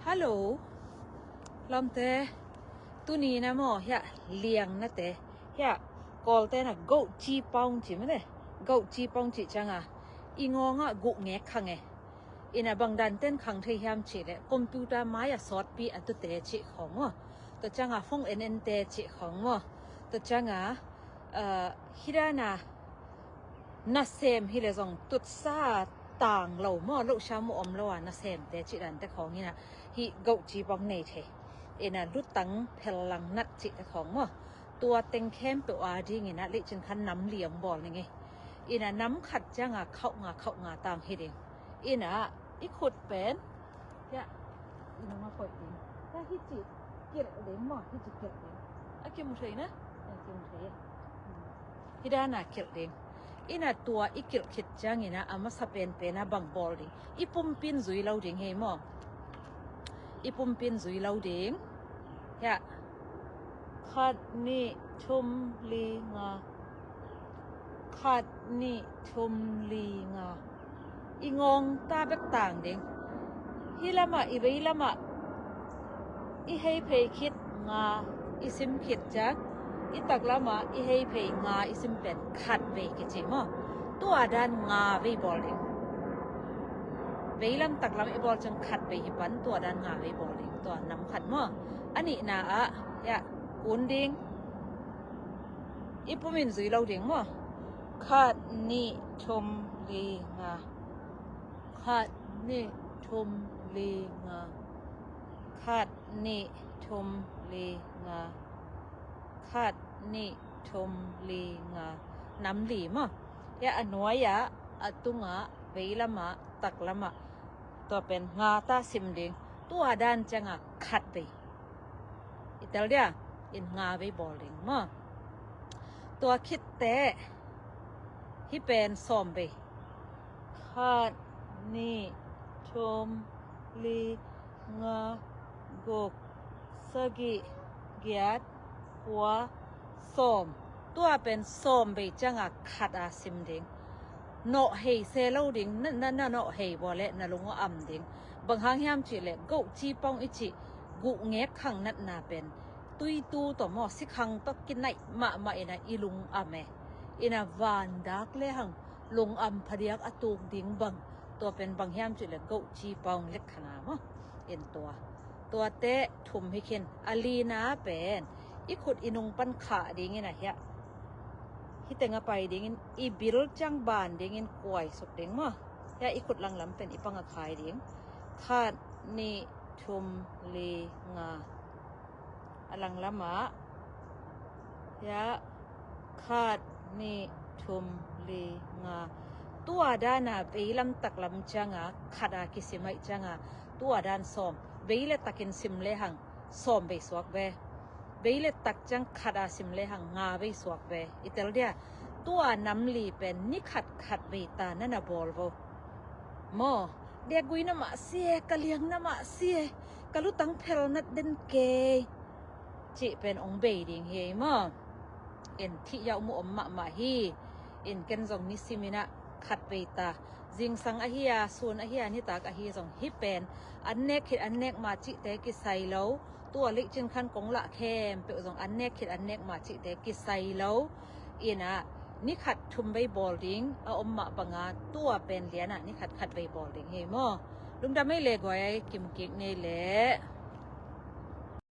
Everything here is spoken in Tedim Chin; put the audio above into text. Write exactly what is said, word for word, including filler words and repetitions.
Hello, lamte, tuni na maw, hiah liang nate, hiah Kawlte na goh ci paung ci mate, goh ci paung ci cianga i ngawngah guh ngek khang e. Ina bang dan ten khang thei hiam ci le computer mai a sawtpi a tute ci khawng maw, tua cianga phone en ente ci khawng maw, tua cianga uh, hidana nasem hi le zong tutsa tang lo maw, lo sha mu om lo a nasemte ci dante khawng ina hi goh ci bang nei thei. Ina lutang phel lang nat ci te khawng maw, tua teng khempeuh a ding ina leicin khan nam liang bawl ning e. Ina nam khat cianga khauh nga khauh nga tang hi ding. Ina i khut pen, ya, ina ma koih ding. Ya hi ci kilh ding maw, hi ci kilh ding. A kimu thei na? Ya kimu thei. Hidana kilh ding. Ina tua i kilh khit ciangina a masa penpena bang bawl ding. I pumpin zui lo ding hei maw. I pumpin zui lo ding. Ya. Khat nih thum li nga. Khat nih thum li nga. I ngawng ta bek tang ding. Hi lamah i vei lamah i hei phei khit nga i sim khit ciang, i taklamah i hei phei nga i sim pen khat vei kici maw. Tua dan nga vei bawl ding. Vei lam taklam i bawl ciang khat vei hi pan tua dan nga vei bawl ding. Tua nam khat maw. A nihna ah ya kun ding. I pumin zui lo ding maw. Khat nih thum li nga. Khat nih thum li nga. Khat nih thum li nga. Khat nih thum li nga. Nam li maw. Ya a nuai ah a tungah vei lamah taklamah tua pen nga ta sim ding. Tua dan cianga khat vei. I tel dia in nga vei bawl ding maw. Tua khitte hi pen sawm vei. Khat nih thum li nga guk sagih giat kua sawm. Tua pen sawm vei cianga khat a sim ding. Nawh hei se lo ding, na, na, na nawh hei bawl le na lung a am ding. Bang hang hiam cih le goh ci paung i cih guh ngek khang natna pen tuitu tawh maw, sikhang tawh kinaih mahmah ina i lung am e. Ina van dak le hang lung am phadiak a tuk ding bang. Tua pen bang hiam cih le goh ci paung lek khana maw. In tua. Tuate thum hi khin a lina pen i khut i nung pan khah dingin a hiah. Hi teng a pai dingin i bil ciang ban dingin kuai suk ding maw. Hiah i khut langlam pen i pang a khai ding. Khat nih thum li nga. A langlamah hiah khat nih thum li nga. Tua dana vei lam taklam cianga khat a kisim aih cianga tua dan sawm. Vei le takin sim le hang sawm vei suak ve. Vei le tak ciang khat a sim le hang nga vei suak ve. I tel dia tua nam li pen ni khat khat vei ta na na bawl vo. Maw, dekgui na mah si e, ka liang na mah si e, ka lutang phel nat den kei. Cih pen ong bei ding hi ei maw. In thih yauh mu om mahmah hi. In ken zong nisimin ah khat vei ta. Zingsang ahi a, sun ahi a, nitak ahi zong hi pen an nek khit an nek ma cihte kisai lo. Tua leicin khan kong lah khempeuh zong an nek khit an nek ma cihte kisai lo. Ina ni khat thum vei bawl ding a om mah banga tua pen liana ni khat khat vei bawl ding hi maw. Lungdam ei le guai ai, kimkik nei le.